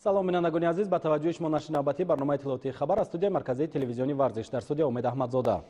Салом, бинандагони азиз, ба таваҷҷӯҳи шумо нашри навбатии барномаи иттилоотии «Хабар» аз студияи марказии телевизиони «Варзиш». Дар студия Умед Аҳмадзода.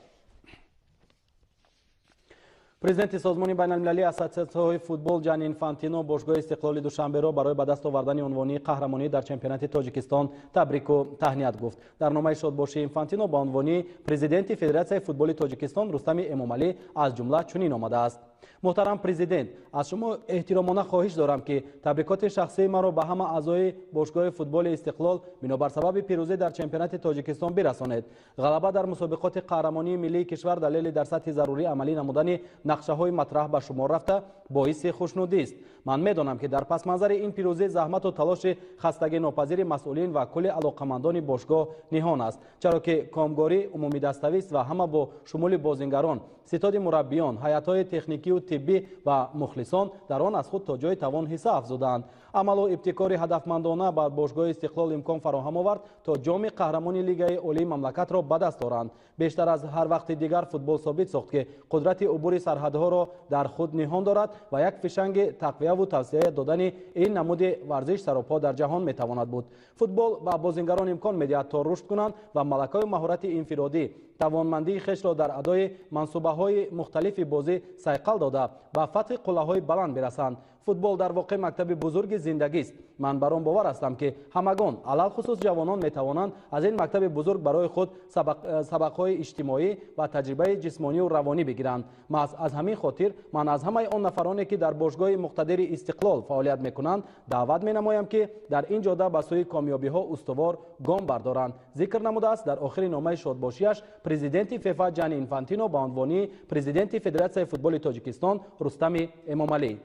Президенти Созмони байналмилалии ассотсиатсияҳои футбол Ҷани Инфантино бошгоҳи «Истиқлоли» Душанберо барои ба даст овардани унвони қаҳрамонӣ дар чемпионати Тоҷикистон табрику таҳният гуфт. Дар номаи шодбошии Инфантино ба унвони президенти Федератсияи футболи Тоҷикистон Рустами Эмомалӣ аз ҷумла чунин омадааст: «Муҳтарам президент, аз шумо эҳтиромона хоҳиш дорам, ки табрикоти шахсии маро ба ҳама аъзои бошгоҳи футболи «Истиқлол» бинобар сабаби пирӯзӣ дар чемпионати Тоҷикистон бирасонед. Ғалаба дар мусобиқоти қаҳрамонии миллии кишвар далели дар сатҳи зарурӣ амалӣ намудани нақшаҳои матраҳ ба шумор рафта, боиси хушнудист. Ман медонам, ки дар пасманзари ин пирӯзӣ заҳмату талоши хастагинопазири масъулин ва кулли алоқамандони бошгоҳ ниҳон аст, чаро ки комгорӣ умумидаставист ва ҳама бо шумули бозингарон, ситоди мураббиён, ҳайатҳои техникию тиббӣ ва мухлисон дар он аз худ то ҷои тавон ҳисса афзудаанд. Амалу ибтикори ҳадафмандона ба бошгоҳи «Истиқлол» имкон фароҳам овард, то ҷоми қаҳрамони лигаи олии мамлакатро ба даст оранд. Бештар аз ҳар вақти дигар футбол собит сохт, ки қудрати убури сарҳадҳоро дар худ ниҳон дорад ва як фишанги тақвияву тавсеа додани ин намуди варзиш саропо дар ҷаҳон метавонад буд. Футбол ба бозингарон имкон медиҳад, то рушд кунанд ва малакаю маҳорати инфиродӣ, тавонмандии хешро дар адои мансубаҳои мухталифи бозӣ сайқал дода, ба фатҳи қуллаҳои баланд бирасанд. Футбол дар воқеъ мактаби бузурги зиндагист. Ман бар он бовар ҳастам, ки ҳамагон, алалхусус ҷавонон, метавонанд аз ин мактаби бузург барои худ сабақҳои иҷтимоӣ ва таҷрибаи ҷисмонию равонӣ бигиранд. Маҳз аз ҳамин хотир ман аз ҳамаи он нафароне, ки дар бошгоҳи муқтадири «Истиқлол» фаъолият мекунанд, даъват менамоям, ки дар ин ҷода ба сӯи комёбиҳо устувор гом бардоранд», зикр намудааст дар охири номаи шодбошиаш президенти ФЕФА Ҷани Инфантино ба унвони президенти Федератсияи футболи Тоҷикистон Рустами Эмомалӣ.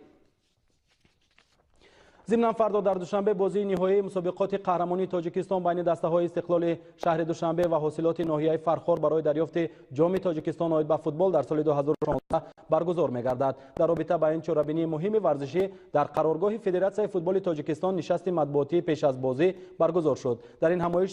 Зимнан, фардо дар Душанбе бозии ниҳоии мусобиқоти қаҳрамонии Тоҷикистон байни дастаҳои «Истиқлоли» шаҳри Душанбе ва «Ҳосилоти» ноҳияи Фархор барои дарёфти ҷоми Тоҷикистон оид ба футбол дар соли 2016 баргузор мегардад. Дар робита ба ин чорабинии муҳими варзишӣ дар қароргоҳи Федератсияи футболи Тоҷикистон нишасти матбуотии пеш аз бозӣ баргузор шуд. Дар ин ҳамоиш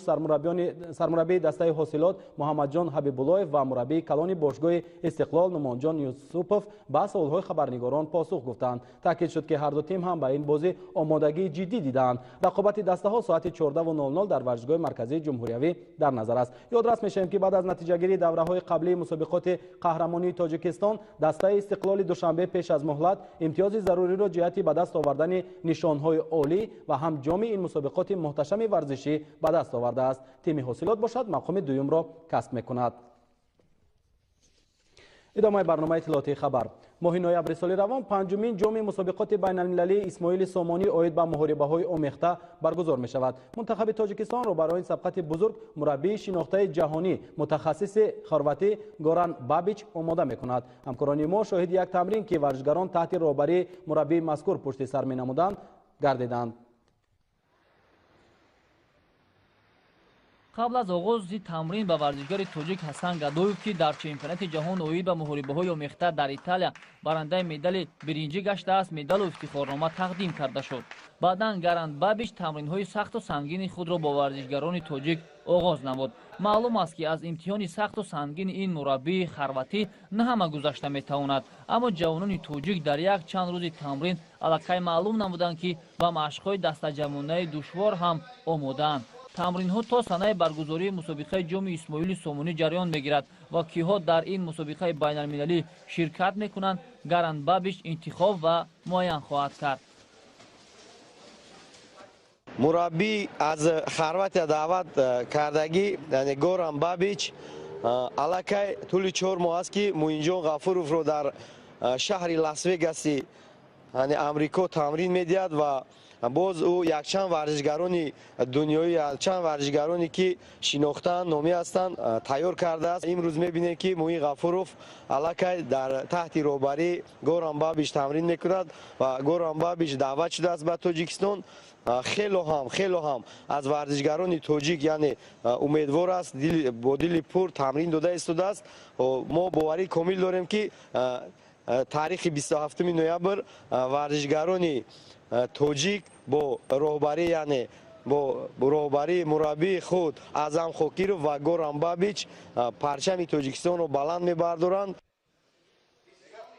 сармураббии дастаи «Ҳосилот» Муҳаммадҷон Ҳабибуллоев ва мураббии калони бошгоҳи «Истиқлол» Нумонҷон Юсупов ба суолҳои хабарнигорон посух гуфтанд. Таъкид шуд, ки ҳарду тим ҳам ба ин бозӣ омодагии ҷиддӣ дидаанд. Рақобати дастаҳо соати 14:00 дар варзишгоҳи марказии ҷумҳуриявӣ дар назар аст. Ёдрас мешавем, ки баъд аз натиҷагирии давраҳои қаблии мусобиқоти қаҳрамонии Тоҷикистон дастаи «Истиқлоли» Душанбе пеш аз муҳлат имтиёзи заруриро ҷиҳати ба даст овардани нишонҳои олӣ ва ҳам ҷоми ин мусобиқоти муҳташами варзишӣ ба даст овардааст. Тими «Ҳосилот» бошад, мақоми дуюмро касб мекунад. Идомаи барномаи иттилоотии «Хабар». Моҳи ноябри соли равон панҷумин ҷоми мусобиқоти байналмилалии Исмоили Сомонӣ оид ба муҳорибаҳои омехта баргузор мешавад. Мунтахаби Тоҷикистонро барои ин сабқати бузург мураббии шинохтаи ҷаҳонӣ, мутахассиси хорватӣ Горан Бабич омода мекунад. Ҳамкорони мо шоҳиди як тамрин, ки варзишгарон таҳти роҳбарии мураббии мазкур пушти сар менамуданд, гардиданд. Қабл аз оғози тамрин ба варзишгари тоҷик Ҳасан Гадоев, ки дар чемпионати ҷаҳон оид ба муҳорибаҳои омехта дар Италия барандаи медали биринҷӣ гаштааст, медалу ифтихорнома тақдим карда шуд. Баъдан Горан Бабич тамринҳои сахту сангини худро бо варзишгарони тоҷик оғоз намуд. Маълум аст, ки аз имтиҳони сахту сангини ин мураббии хорватӣ на ҳама гузашта метавонад, аммо ҷавонони тоҷик дар як чанд рӯзи тамрин аллакай маълум намуданд, ки ба машқҳои дастаҷамъонаи душвор ҳам омодаанд. Тамринҳо то санаи баргузории мусобиқаи ҷоми Исмоили Сомонӣ ҷараён мегирад ва киҳо дар ин мусобиқаи байналмилалӣ ширкат мекунанд, Горан Бабич интихоб ва муайян хоҳад кард. Мураббӣ аз Хорватия даъват кардагӣ, яъне Горан Бабич, аллакай тӯли 4 моҳ аст, ки Муинҷон Ғафуровро дар шаҳри Лас Вегаси, яъне Амрико, тамрин медиҳад ва боз ӯ якчанд варзишгарони дунёӣ, чанд варзишгароне, ки шинохтаанд, номӣ ҳастанд, тайёр кардааст. Имрӯз мебинем, ки Муин Ғафуров аллакай дар таҳти роҳбарии Горан Бабич тамрин мекунад ва Горан Бабич даъват шудааст ба Тоҷикистон. Хело ҳам аз варзишгарони тоҷик, яъне, умедвор аст, бо дили пур тамрин дода истодааст. Мо боварии комил дорем, ки таърихи 27 ноябр варзишгарони тоҷик бо роҳбарӣ, яъне бо роҳбарии мураббии худ Аъзам Хокиров ва Горан Бабич, парчами Тоҷикистонро баланд мебардоранд.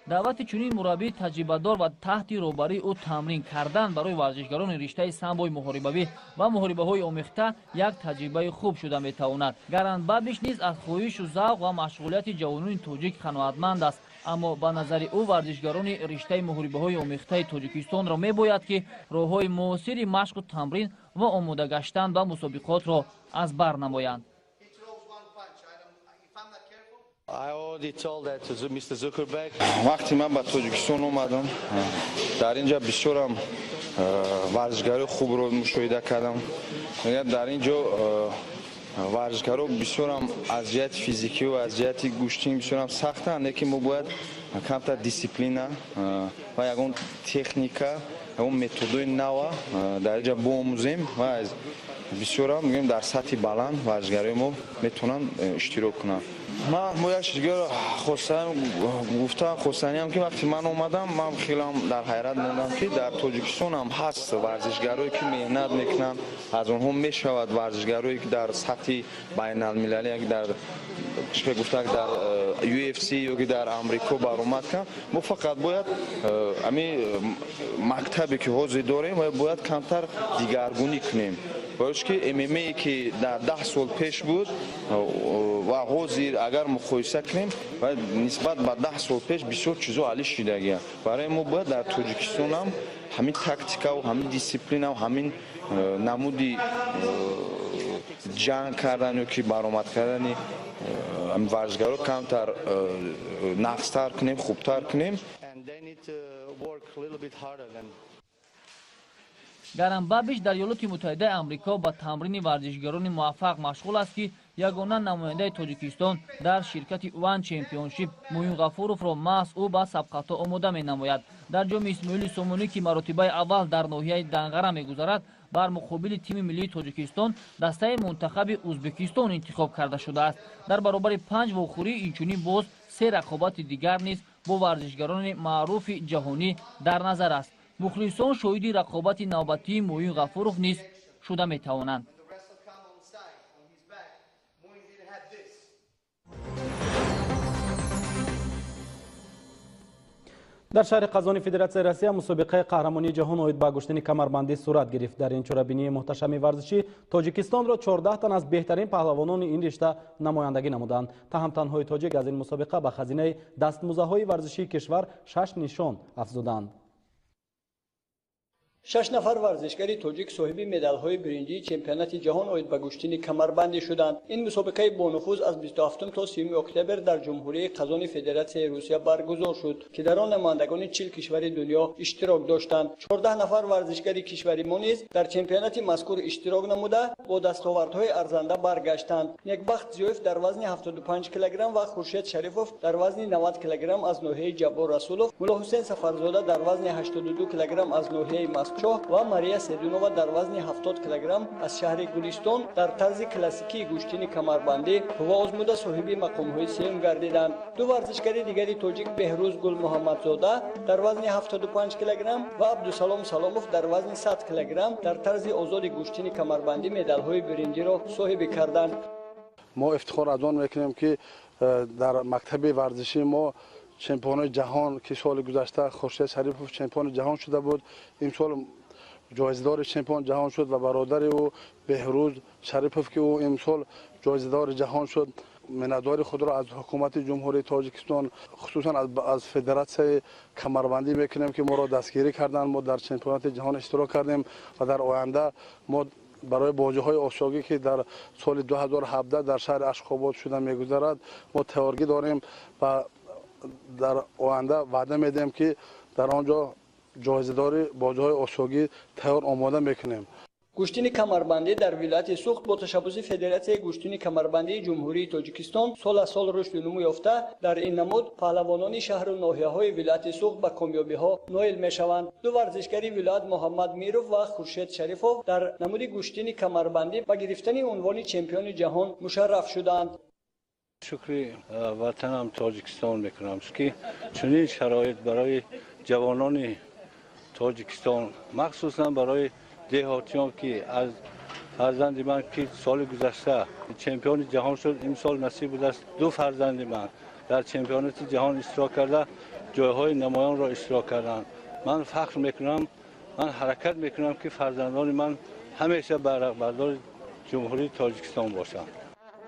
Даъвати чунин мураббии таҷрибадор ва таҳти роҳбарии ӯ тамрин кардан барои варзишгарони риштаи самбои муҳорибавӣ ва муҳорибаҳои омехта як таҷрибаи хуб шуда метавонад. Гаран Бабиш низ аз хоҳишу завқ ва машғулияти ҷавонони тоҷик қаноатманд аст, аммо ба назари ӯ варзишгарони риштаи муҳорибаҳои омехтаи Тоҷикистонро мебояд, ки роҳҳои муосири машқу тамрин ва омода гаштан ба мусобиқотро аз бар намоянд. Вақте ман ба Тоҷикистон омадам, дар ин ҷо бисёрам варзишгарои хубро мушоҳида кардам. Дар ин ҷо варзишгаро бисёрам аз ҷиҳати физикӣ ва аз ҷиҳати гӯштин бисёрам сахтанд, лекин мо бояд камтар дисциплина ва ягон техника, ягон методҳои нава дар ин ҷо биомӯзем ва бисёрам мегӯем дар сатҳи баланд варзишгарои мо метавонанд иштирок кунанд. Ман бо як чиз дигаро гуфтам, хостаниам, ки вақте ман омадам, ман хелам дар ҳайрат мондам, ки дар Тоҷикистон ҳам ҳаст варзишгарое, ки меҳнат мекунанд, аз онҳо мешавад варзишгарое, ки дар сатҳи байналмилалӣ, дар чӣ гуфтак, дар UFC ё ки дар Амрико баромад кунанд. Мо фақат бояд ҳамин мактабе, ки ҳозир дорем, бояд камтар дигаргунӣ кунем. Барои ки ММА, ки дар 10 сол пеш буд ва ҳозир агар муқоиса кунем, нисбат ба 10 сол пеш бисёр чизо али шидагианд. Барои мо бояд дар Тоҷикистон ҳам ҳамин тактикаву ҳамин дисциплинаву ҳамин намуди ҷанг кардан ё ки баромад кардани варзишгаро камтар нақстар кунем, хубтар кунем. Гаран Бабиш дар Иёлоти Муттаҳидаи Амрико ба тамрини варзишгарони муваффақ машғул аст, ки ягона намояндаи Тоҷикистон дар ширкати One Championship Муин Ғафуровро маҳз ӯ ба сабқатҳо омода менамояд. Дар ҷоми Исмоили Сомонӣ, ки маротибаи аввал дар ноҳияи Данғара мегузарад, бар муқобили тими миллии Тоҷикистон дастаи мунтахаби Ӯзбекистон интихоб карда шудааст. Дар баробари 5 вохӯрӣ инчунин боз 3 рақобати дигар низ бо варзишгарони маъруфи ҷаҳонӣ дар назар аст. Мухлисон шоҳиди рақобати навбатии Муин Ғафуров низ шуда метавонанд. Дар шаҳри Қазони Федератсияи Россия мусобиқаи қаҳрамонии ҷаҳон оид ба гӯштини камарбандӣ сурат гирифт. Дар ин чорабинии муҳташами варзишӣ Тоҷикистонро 14 тан аз беҳтарин паҳлавонони ин ришта намояндагӣ намуданд. Таҳамтанҳои тоҷик аз ин мусобиқа ба хазинаи дастмузаҳои варзишии кишвар 6 нишон афзуданд. 6 нафар варзишгари тоҷик соҳиби медалҳои биринҷии чемпионати ҷаҳон оид ба гӯштини камарбандӣ шуданд. Ин мусобиқаи бонуфуз аз 27 то 30 октябр дар Ҷумҳурии Қазони Федератсияи Русия баргузор шуд, ки дар он намояндагони 40 кишвари дунё иштирок доштанд. 14 нафар варзишгари кишвари мо низ дар чемпионати мазкур иштирок намуда бо дастовардҳои арзанда баргаштанд. Некбахт Зиёев дар вазни 75 килограмм ва Хуршед Шарифов дар вазни 90 килограмм аз ноҳияи Ҷаббор Расулов, Муллоҳусен Сафарзода дар вазни 82 килограмм аз ноҳияи Мастчоҳ ва Мария Седунова дар вазни 70 килограмм аз шаҳри Гулистон дар тарзи классикии гӯштини камарбандӣ ва озмуда соҳиби мақомҳои сеюм гардиданд. Ду варзишгари дигари тоҷик Беҳрӯз Гулмуҳаммадзода дар вазни 75 килограмм ва Абдусалом Саломов дар вазни 100 килограмм дар тарзи озоди гӯштини камарбандӣ медалҳои биринҷиро соҳибӣ карданд. Мо ифтихор аз он мекунем, ки дар мактаби варзишии мо чемпиони ҷаҳон, ки соли гузашта Хуршед Шарипов чемпиони ҷаҳон шуда буд, имсол ҷоизадори чемпион ҷаҳон шуд ва бародари ӯ Беҳрӯз Шарипов, ки ӯ имсол ҷоизадори ҷаҳон шуд. Миннатдори худро аз ҳукумати Ҷумҳурии Тоҷикистон, хусусан аз Федератсияи камарбандӣ мекунем, ки моро дастгирӣ карданд. Мо дар чемпионати ҷаҳон иштирок кардем ва дар оянда мо барои бозиҳои осиёгӣ, ки дар соли 2017 дар шаҳри Ашхобод шуда мегузарад, мо тайёргӣ дорем ва дар оянда ваъда медиҳем, ки дар он ҷо ҷоизадори бозиҳои осиёгӣ тайёр омода мекунем. Гӯштини камарбандӣ дар вилояти Суғд бо ташаббуси Федератсияи гӯштини камарбандии Ҷумҳурии Тоҷикистон сол аз сол рушду нумӯ ёфта, дар ин намуд паҳлавонони шаҳру ноҳияҳои вилояти Суғд ба комёбиҳо ноил мешаванд. Ду варзишгари вилоят Муҳаммад Миров ва Хуршед Шарифов дар намуди гӯштини камарбандӣ ба гирифтани унвони чемпиони ҷаҳон мушарраф шуданд. Шукри ватанам Тоҷикистон мекунам, ки чунин шароит барои ҷавонони Тоҷикистон, махсусан барои деҳотиён, ки аз фарзанди ман, ки соли гузашта чемпиони ҷаҳон шуд, имсол насиб будааст ду фарзанди ман дар чемпионати ҷаҳон иштирок карда, ҷойҳои намоёнро иштирок карданд. Ман фахр мекунам, ман ҳаракат мекунам, ки фарзандони ман ҳамеша байрақбардори Ҷумҳурии Тоҷикистон бошанд.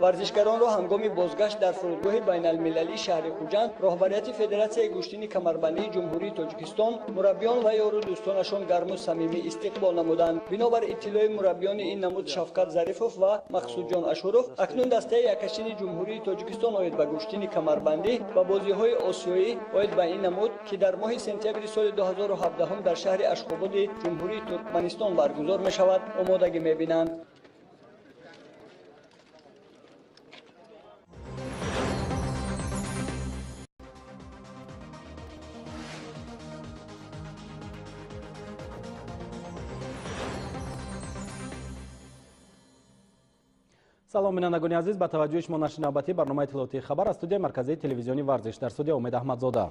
Варзишгаронро ҳангоми бозгашт дар фурудгоҳи байналмилалии шаҳри Хуҷанд роҳбарияти Федератсияи гӯштини камарбандии Ҷумҳурии Тоҷикистон, мураббиён ва ёру дӯстонашон гарму самимӣ истиқбол намуданд. Бинобар иттилои мураббиёни ин намуд Шавкат Зарифов ва Мақсудҷон Ашуров, акнун дастаи якашини Ҷумҳурии Тоҷикистон оид ба гӯштини камарбандӣ ва бозиҳои осиёӣ оид ба ин намуд, ки дар моҳи сентябри соли 2017 дар шаҳри Ашхободи Ҷумҳурии Туркманистон баргузор мешавад, омодагӣ мебинанд. Салом, бинандагони азиз, ба таваҷҷӯҳи шумо нашри навбатии барномаи иттилоотии хабар аз студияи марказии телевизиони варзиш. Дар студия Умед Аҳмадзода.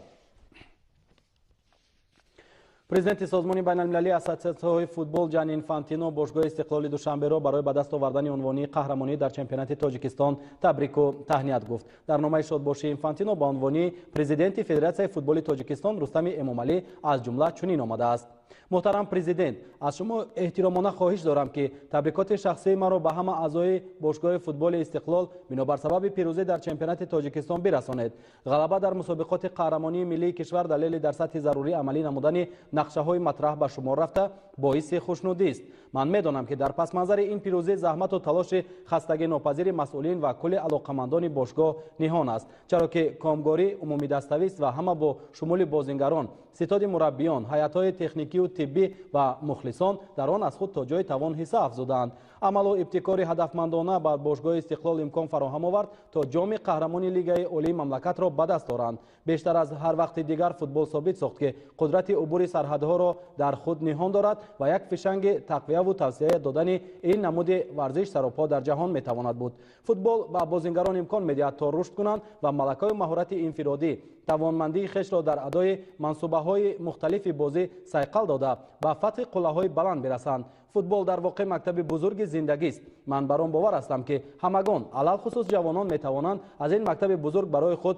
Президенти Созмони байналмилалии ассотсиатсияҳои футбол Ҷани Инфантино бошгоҳи Истиқлоли Душанберо барои ба даст овардани унвони қаҳрамонӣ дар чемпионати Тоҷикистон табрику таҳният гуфт. Дар номаи шодбошии Инфантино ба унвони президенти Федератсияи футболи Тоҷикистон Рустами Эмомалӣ аз ҷумла чунин омадааст: муҳтарам президент, аз шумо эҳтиромона хоҳиш дорам, ки табрикоти шахсии маро ба ҳама аъзои бошгоҳи футболи Истиқлол бинобар сабаби пирӯзӣ дар чемпионати Тоҷикистон бирасонед. Ғалаба дар мусобиқоти қаҳрамонии миллии кишвар далели дар сатҳи зарурӣ амалӣ намудани нақшаҳои матраҳ ба шумор рафта боиси хушнудист. Ман медонам, ки дар пасманзари ин пирӯзӣ заҳмату талоши хастагинопазири масъулин ва кулли алоқамандони бошгоҳ ниҳон аст, чаро ки комгорӣ умумидаставист ва ҳама бо шумули бозингарон, ситоди мураббиён, ҳайатҳои техникию тиббӣ ва мухлисон дар он аз худ то ҷои тавон ҳисса афзудаанд. Амалу ибтикори ҳадафмандона бар бошгоҳи Истиқлол имкон фароҳам овард, то ҷоми қаҳрамони Лигаи олии мамлакатро ба даст оранд. Бештар аз ҳар вақти дигар футбол собит сохт, ки қудрати убури сарҳадҳоро дар худ ниҳон дорад ва як фишанги тақвияву тавсия додани ин намуди варзиш саропо дар ҷаҳон метавонад буд. Футбол ба бозингарон имкон медиҳад, то рушд кунанд ва малакаю маҳорати инфиродӣ, тавонмандии хешро дар адои мансубаҳои мухталифи бозӣ сайқал дода, ба фатҳи қуллаҳои баланд бирасанд. Футбол дар воқеъ мактаби бузурги зиндагист. Ман бар он бовар ҳастам, ки ҳамагон, алалхусус ҷавонон, метавонанд аз ин мактаби бузург барои худ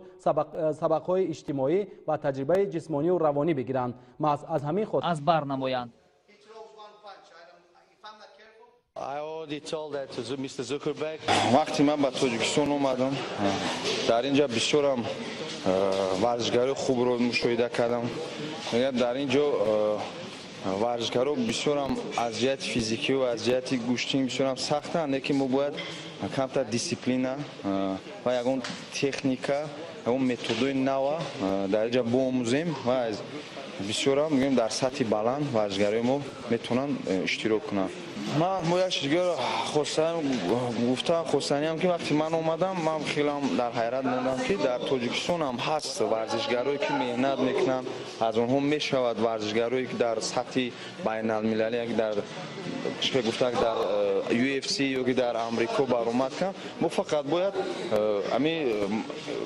сабақҳои иҷтимоӣ ва таҷрибаи ҷисмонию равонӣ бигиранд. Маҳз аз ҳамин хотир аз бар намоянд. Вақте ман ба Тоҷикистон омадам, дар ин ҷо бисёрам варзишгарои хубро мушоҳида кардам. Дар ин ҷо варзишгаро бисёрам аз ҷиҳати физикӣ ва аз ҷиҳати гӯштин бисёрам сахтанд, лекин мо бояд камтар дисциплина ва ягон техника, ягон методҳои нава дар ин ҷо биомӯзем ва бисёрам мегӯем дар сатҳи баланд варзишгарои мо метавонанд иштирок кунанд. Ман бо як чизгиро гуфтам, хостаниам, ки вақте ман омадам, ман хелам дар ҳайрат мондам, ки дар Тоҷикистон ҳам ҳаст варзишгарое, ки меҳнат мекунанд, аз онҳо мешавад варзишгарое, ки дар сатҳи байналмилалӣ, дар чӣ гуфтак, дар UFC ё ки дар Амрико баромад кунанд. Мо фақат бояд ҳамин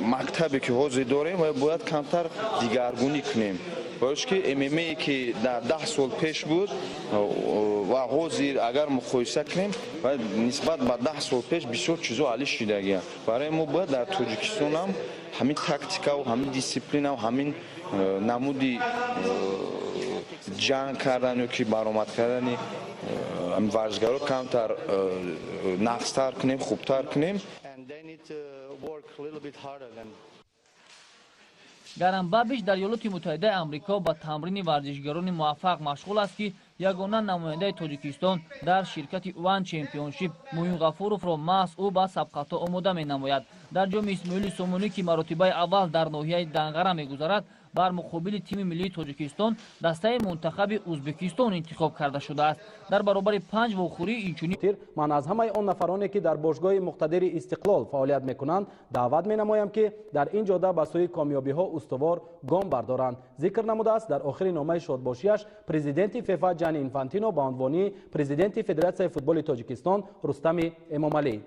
мактабе, ки ҳозир дорем, бояд камтар дигаргунӣ кунем. Барои ки ММА, ки дар 10 сол пеш буд ва ҳозир агар муқоиса кунем, нисбат ба 10 сол пеш бисёр чизо али шидагианд. Барои мо бояд дар Тоҷикистон ҳам ҳамин тактикаву ҳамин дисциплинаву ҳамин намуди ҷанг кардан ё ки баромад кардани варзишгаро камтар нақстар кунем, хубтар кунем. Гарам Бабич дар Иёлоти Муттаҳидаи Амрико ба тамрини варзишгарони муваффақ машғул аст, ки ягона намояндаи Тоҷикистон дар ширкати One Championship Муин Ғафуровро маҳз ӯ ба сабқатҳо омода менамояд. Дар ҷоми Исмоили Сомонӣ, ки маротибаи аввал дар ноҳияи Данғара мегузарад, бар муқобили тими миллии Тоҷикистон дастаи мунтахаби Ӯзбекистон интихоб карда шудааст. Дар баробари 5 вохӯрӣ инчунин ман аз ҳамаи он нафароне, ки дар бошгоҳи муқтадири Истиқлол фаъолият мекунанд, даъват менамоям, ки дар ин ҷода ба сӯи комёбиҳо устувор гом бардоранд. Зикр намудааст дар охири номаи шодбошиаш президенти ФЕФА Ҷани Инфантино ба унвони президенти Федератсияи футболи Тоҷикистон Рустами Эмомалӣ.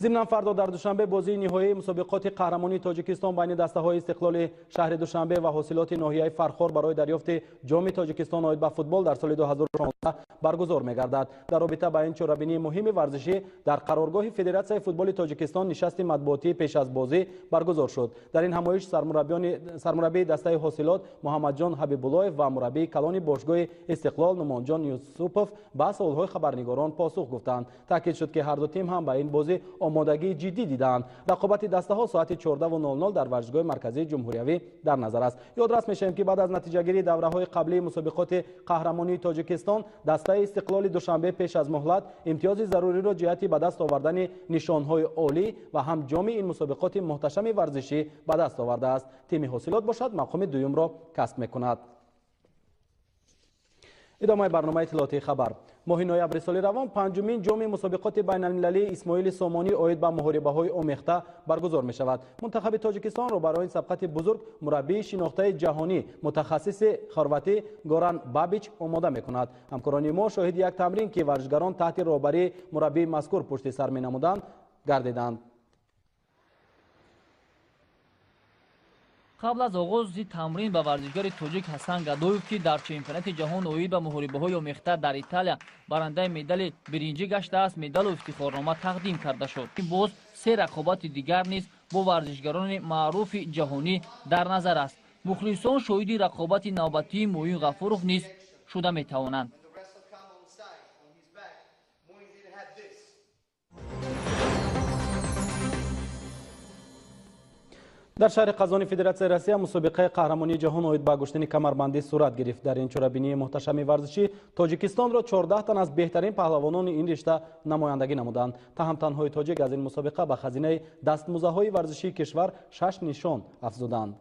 Зимнан фардо дар Душанбе бозии ниҳоии мусобиқоти қаҳрамонии Тоҷикистон байни дастаҳои Истиқлоли шаҳри Душанбе ва ҳосилоти ноҳияи Фархор барои дарёфти ҷоми Тоҷикистон оид ба футбол дар соли 2016 баргузор мегардад. Дар робита ба ин чорабинии муҳими варзишӣ дар қароргоҳи Федератсияи футболи Тоҷикистон нишасти матбуотӣ пеш аз бозӣ баргузор шуд. Дар ин ҳамоиш сармураббии дастаи ҳосилот Муҳаммадҷон Ҳабибуллоев ва мураббии калони бошгоҳи Истиқлол Нумонҷон Юсупов ба суолҳои хабарнигорон посух гуфтанд. Таъкид шуд, ки ҳар ду тим ҳам ба ин бозӣ омодагии ҷиддӣ дидаанд. Рақобати дастаҳо соати 14:00 дар варзишгоҳи марказии ҷумҳуриявӣ дар назар аст. Ёдрас мешавем, ки баъд аз натиҷагирии давраҳои қаблии мусобиқоти қаҳрамонии Тоҷикистон дастаи Истиқлоли Душанбе пеш аз муҳлат имтиёзи заруриро ҷиҳати ба даст овардани нишонҳои олӣ ва ҳам ҷоми ин мусобиқоти муҳташами варзишӣ ба даст овардааст. Тими ҳосилот бошад мақоми дуюмро касб мекунад. Идомаи барномаи иттилоотии хабар. Моҳи ноябри соли равон панҷумин ҷоми мусобиқоти байналмилалии Исмоили Сомонӣ оид ба муҳорибаҳои омехта баргузор мешавад. Мунтахаби Тоҷикистонро барои ин сабқати бузург мураббии шинохтаи ҷаҳонӣ мутахассиси хорватӣ Горан Бабич омода мекунад. Ҳамкорони мо шоҳиди як тамрин, ки варзишгарон таҳти роҳбарии мураббии мазкур пушти сар менамуданд, гардиданд. Қабл аз оғози тамрин ба варзишгари тоҷик Ҳасан Гадоев, ки дар чемпионати ҷаҳон оид ба муҳорибаҳои омехта дар Италия барандаи медали биринҷӣ гаштааст, медалу ифтихорнома тақдим карда шуд. Боз се рақобати дигар низ бо варзишгарони маъруфи ҷаҳонӣ дар назар аст. Мухлисон шоҳиди рақобати навбатии Муин Ғафуров низ шуда метавонанд. Дар шаҳри Қазони Федератсияи Россия мусобиқаи қаҳрамонии ҷаҳон оид ба гӯштини камарбандӣ сурат гирифт. Дар ин чорабинии муҳташами варзишӣ Тоҷикистонро 14 тан аз беҳтарин паҳлавонони ин ришта намояндагӣ намуданд. Таҳамтанҳои тоҷик аз ин мусобиқа ба хазинаи дастмузаҳои варзишии кишвар 6 нишон афзуданд.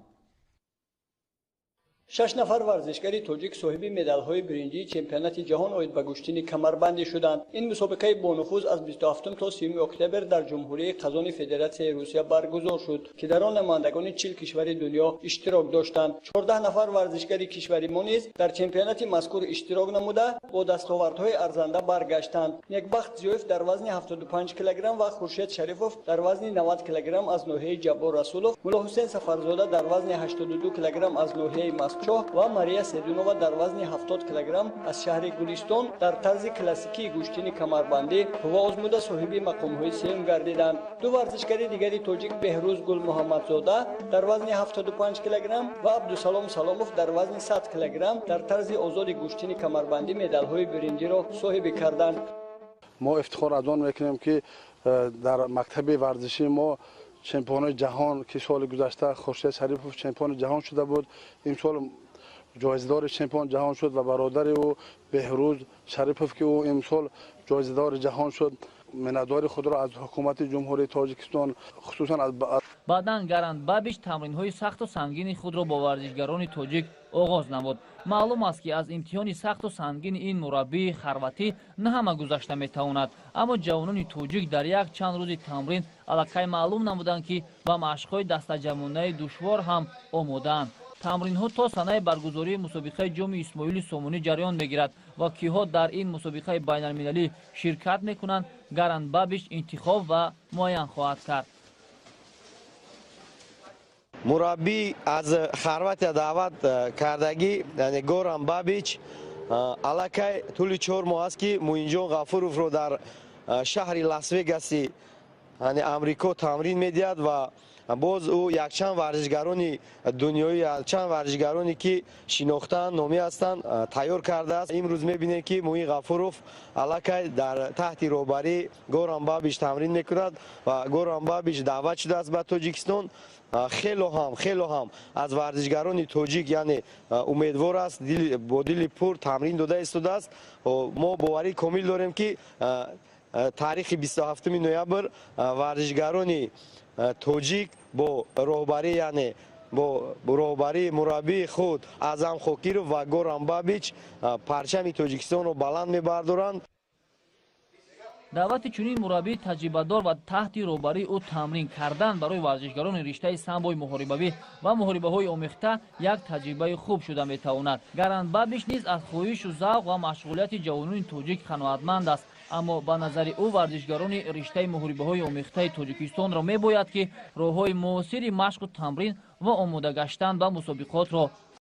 6 нафар варзишгари тоҷик соҳиби медалҳои биринҷии чемпионати ҷаҳон оид ба гӯштини камарбандӣ шуданд. Ин мусобиқаи бонуфуз аз 27 то 30 октябр дар Ҷумҳурии Қазони Федератсияи Русия баргузор шуд, ки дар он намояндагони 40 кишвари дунё иштирок доштанд. 14 нафар варзишгари кишвари мо низ дар чемпионати мазкур иштирок намуда бо дастовардҳои арзанда баргаштанд. Некбахт Зиёев дар вазни 75 килограмм ва Хуршед Шарифов дар вазни 90 килограмм аз ноҳияи Ҷаббор Расулов, Муллоҳусен Сафарзода дар вазни 82 килограмм аз ноҳияи Мастчоҳ ва Мария Седунова дар вазни 70 килограмм аз шаҳри Гулистон дар тарзи классикии гӯштини камарбандӣ ва озмуда соҳиби мақомҳои сеюм гардиданд. Ду варзишгари дигари тоҷик Беҳрӯз Гулмуҳаммадзода дар вазни 75 килограмм ва Абдусалом Саломов дар вазни 100 килограмм дар тарзи озоди гӯштини камарбандӣ медалҳои биринҷиро соҳибӣ карданд. Мо ифтихор аз он мекунем, ки дар мактаби варзишии мо чемпиони ҷаҳон, ки соли гузашта Хуршед Шарипов чемпиони ҷаҳон шуда буд, имсол ҷоизадори чемпиони ҷаҳон шуд ва бародари ӯ Беҳрӯз Шарипов, ки ӯ имсол ҷоизадори ҷаҳон шуд. Миннатдори худро аз ҳукумати Ҷумҳурии Тоҷикистон, хусусан аз баъдан Горан Бабич тамринҳои сахту сангини худро бо варзишгарони тоҷик оғоз намуд. Маълум аст, ки аз имтиҳони сахту сангини ин мураббии хорватӣ на ҳама гузашта метавонад, аммо ҷавонони тоҷик дар як чанд рӯзи тамрин аллакай маълум намуданд, ки ба машқҳои дастаҷамъонаи душвор ҳам омодаанд. Тамринҳо то санаи баргузории мусобиқаи ҷоми Исмоили Сомонӣ ҷараён мегирад ва киҳо дар ин мусобиқаи байналмилалӣ ширкат мекунанд, Горан Бабич интихоб ва муайян хоҳад кард. Мураббӣ аз Хорватия даъват кардагӣ, яъне Горан Бабич, аллакай тӯли 4 моҳ аст, ки Муинҷон Ғафуровро дар шаҳри Лас-Вегаси, яъне Амрико, тамрин медиҳад ва боз ӯ якчанд варзишгарони дунёӣ, якчанд варзишгароне ки шинохтаанд, номӣ ҳастанд, тайёр кардааст. Имрӯз мебинем, ки Муин Ғафуров аллакай дар таҳти роҳбарии Горан Бабич тамрин мекунад ва Горан Бабич даъват шудааст ба Тоҷикистон. Хело ҳам аз варзишгарони тоҷик, яъне умедвор аст, бо дили пур тамрин дода истодааст. Мо боварии комил дорем, ки таърихи 27 ноябр варзишгарони тоҷик бо роҳбарӣ, яъне бо роҳбарии мураббии худ Аъзам Хокиров ва Горан Бабич парчами Тоҷикистонро баланд мебардоранд. Даъвати чунин мураббии таҷрибадор ва таҳти роҳбарии ӯ тамрин кардан барои варзишгарони риштаи самбои муҳорибавӣ ва муҳорибаҳои омехта як таҷрибаи хуб шуда метавонад. Горан Бабич низ аз хоҳишу завқ ва машғулияти ҷавонони тоҷик қаноатманд аст. Аммо ба назари ӯ, варзишгарони риштаи муҳорибаҳои омехтаи Тоҷикистонро мебояд, ки роҳҳои муосири машқу тамрин ва омода гаштан ба мусобиқотро